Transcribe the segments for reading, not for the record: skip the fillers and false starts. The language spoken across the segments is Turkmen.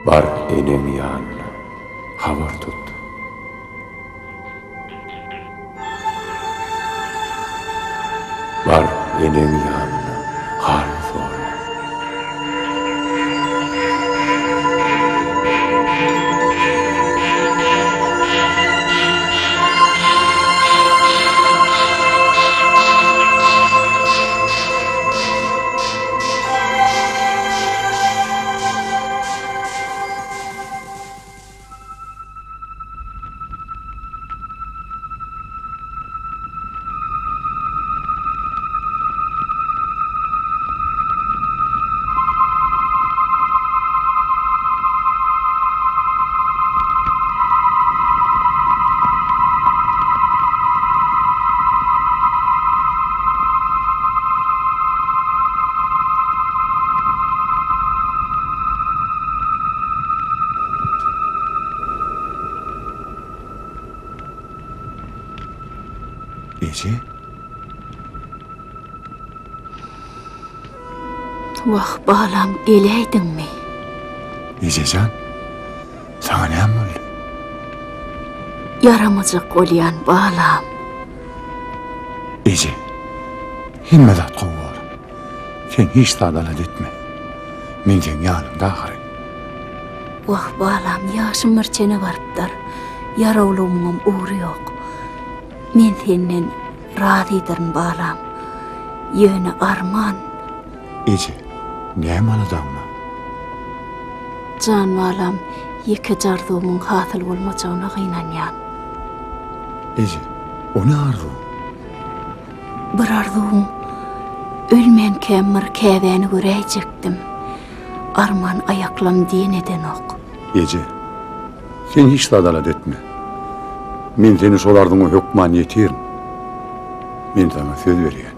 Bar eneň ýanyna, habar tut. Bar eneň ýanyna, halyny sora. Eje? Wah, balam, geläýdiňmi? Ejejan, saňa näme boldy? Ýaramajak bolýan, balam. Eje, hemme zat gowy bolar. Sen hiç zat alada etme. Men seň ýanyňda ahyry. Wah, balam, ýaşym bir çene barypdyr. Ýarawlygymyňam ugry ýok. Men senden razydyryn, balam. Ýöne arman. Eje, näme aladaň bar? Jan balam, ýekeje arzuwymyň hasyl bolmajagyna gynanýan. Eje, o ne arzuw? Bir arzuwym, ölmänkäm bir Käbäni göräýjekdim. Arman aýaklam diýen edenok. Eje, sen hiç zat alada etme. Men seni şol arzuňa hökman ýetirin. Men saňa söz berýän.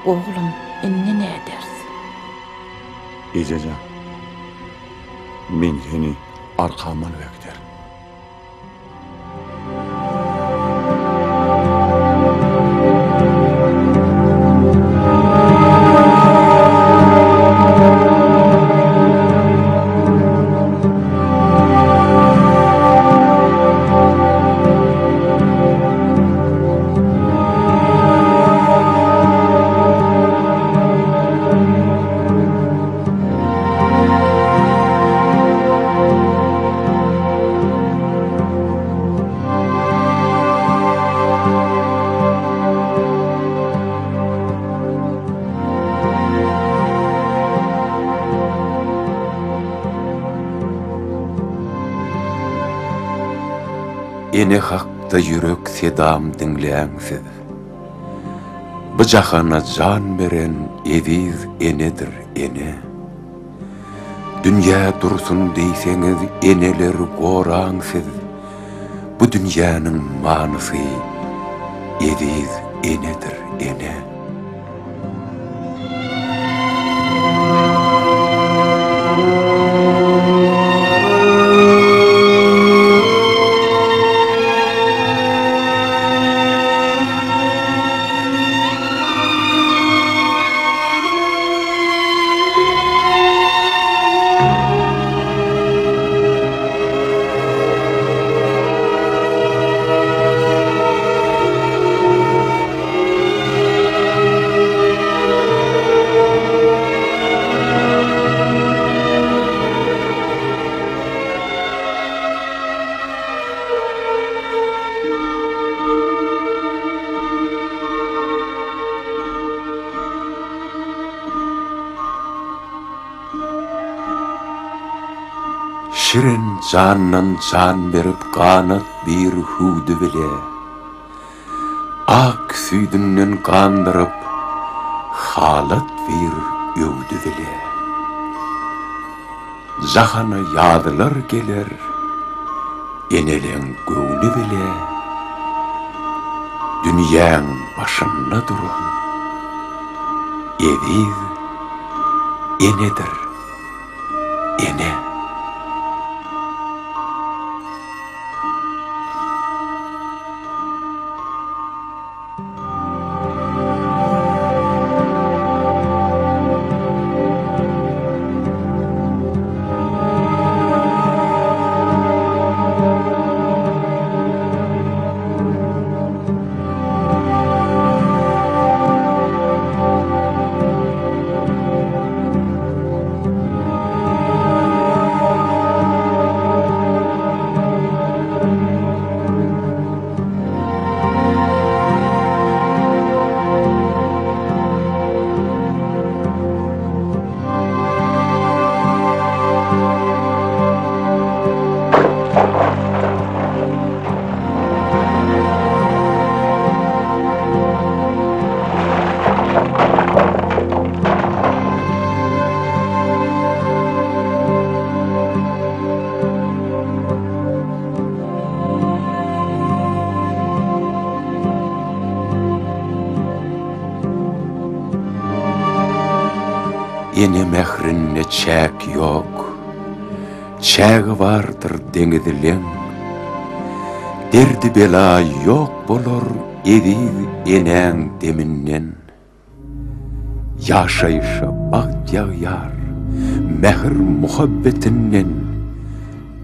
Oglum, indi näderis? Eje jan, men seni arkama alyp äkiderin. Ene hakda ýürek sedam diňläň siz. Bu jahana jan beren eziz enedir ene. Dünýä dursun diýseňiz eneleri goraň siz. Bu dünýäniň manysy eziz enedir ene. Şirin jandan jan berip ganat bir hüwdi bile. Ak süýdünden gandyryp, halat bir öwdi bile. Jahana ýazlar geler, eneleň göwni bile. Dünýäň başynda duran eziz enedir, ene. Ene mährinde çäk ýok, Çägi bardyr deňizi leň. Derdi-bela ýok bolar eziz enäň deminden. Ýaşaýşa bagt ýagýar mähir-muhabbetinden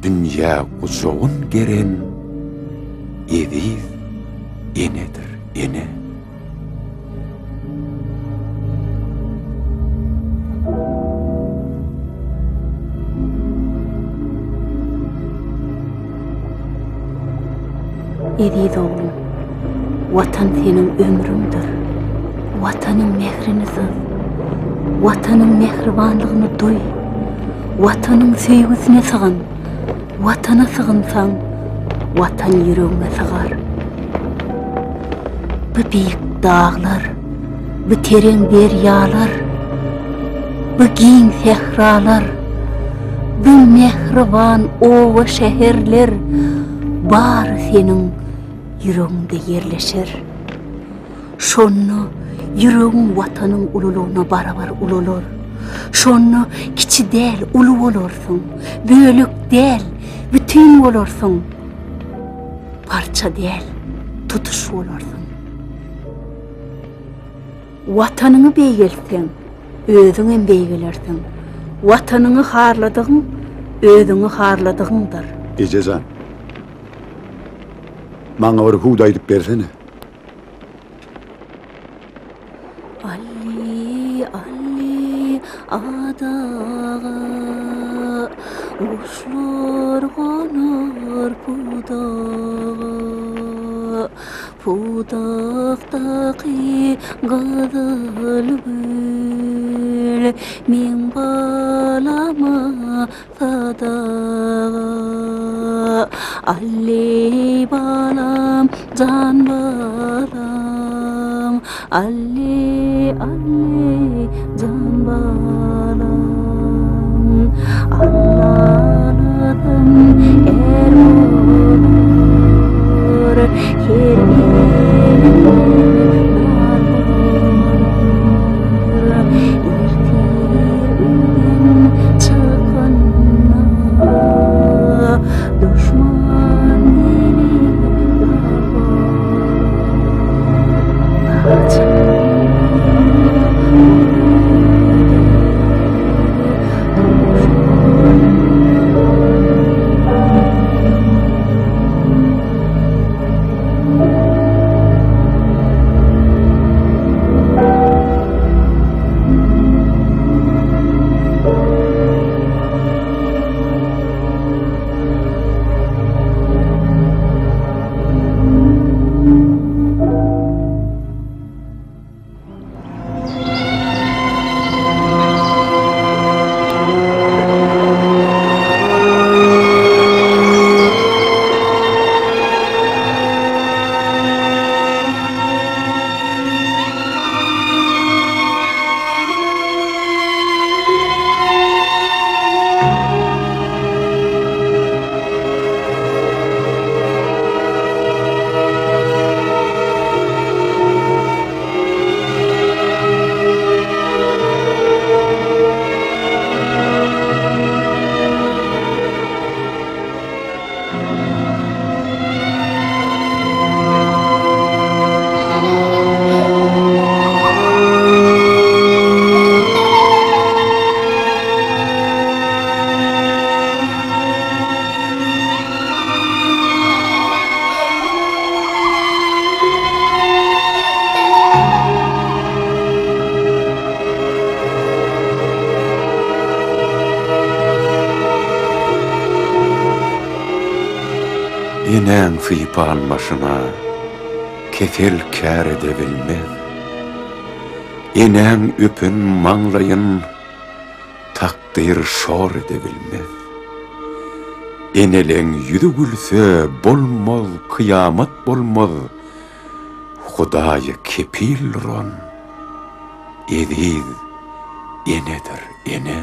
Dünýä gujagyn geren eziz enedir ene. Eziz oglum, Watan seniň ömrüňdir. Watanyň mährini syz. Watanyň mähribanlygyny duý. Watanyň söýgüsine sygyn. Watana sygynsaň, Watan ýüregiňe sygar. Bu beýik daglar, bu tereň derýalar, bu giň sähralar, bu mähriban oba-şäherler bary seniň ýüregiňde ýerleşer. Şonda ýüregiň Watanyň ululygyna barabar ulalar. Şonda kiçi däl, uly bolarsyň, bölek däl, bütin bolarsyň. Parça däl, tutuş bolarsyň. Watanyňy beýgeltseň, özüňem beýgelersiň. Watanyňy harladygyň, özüňi harladygyňdyr. Eje jan, maňa bir hüwdi aýdyp bersene. Alli, alli, adaga, Guşlar gonar pudaga. Pudakdaky gyzyl gül, Meň balama sadaga. Alli balam, jan balam, Alli, alli, jan balam. Allanadym är bolar, Her elinde nar bolar. Ertir öýden çykanda, Duşman dili bar bolar. Enäň sypan başyna kesel kär edebilmez. Enäň öpen maňlaýyn takdyr şor edebilmez. Eneleň ýüzi gülse bolmaz kyýamat bolmaz Hudaýa kepil duran eziz enedir ene.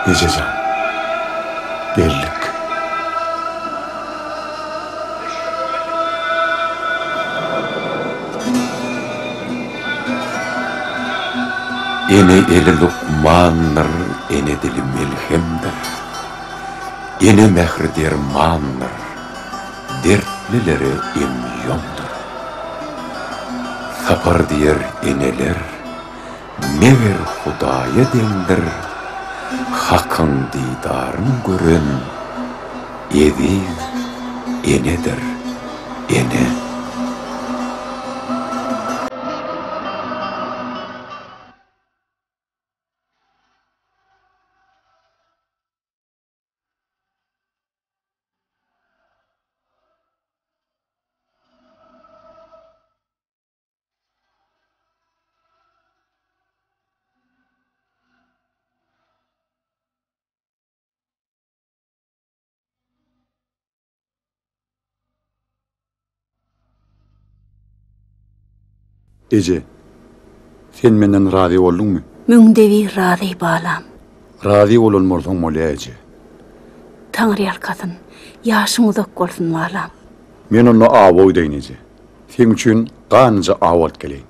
Eje jan, geldik. Ene eli lukmandyr, ene dili melhemdir. Ene mähri dermandyr, dertlilere em-ýomdur. Sapar diýer eneler, Meger Hudaýa deňdir Hakyň didaryn gören eziz enedir ene. Eje, sen menden razy bolduňmy? Müňde bir razy, balam. Razy bolan bolsaň bolýa, eje. Taňryýalkasyn, ýaşyň uzak bolsun, balam. Men onda awa gideýin, eje. Seň üçin ganlyja aw alyp geleýin.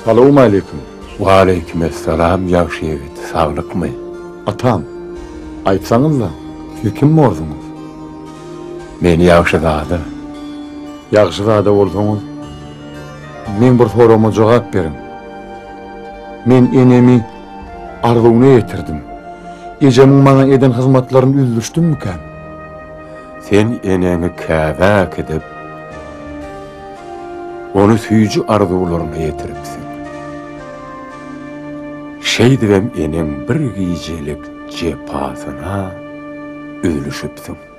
Salowmaleýkim. Waleýkimessalam ýagşy ýigit, saglykmy? Atam, aýtsaňyzla, siz kim borsuňyz? Men ýagşyzada. Ýagşyzada bolsaňyz, meň bir soragyma jogap beriň. Men enemi arzuwyna ýetirdim. Ejemiň maňa eden hyzmatlaryny üzdüşdimmikäm? Sen eneňi Käbä äkidip, ony süýji arzuwlaryna ýetiripsiň. Şeýdibem eneň bir gijelik jepasyna üzlüşipsiň.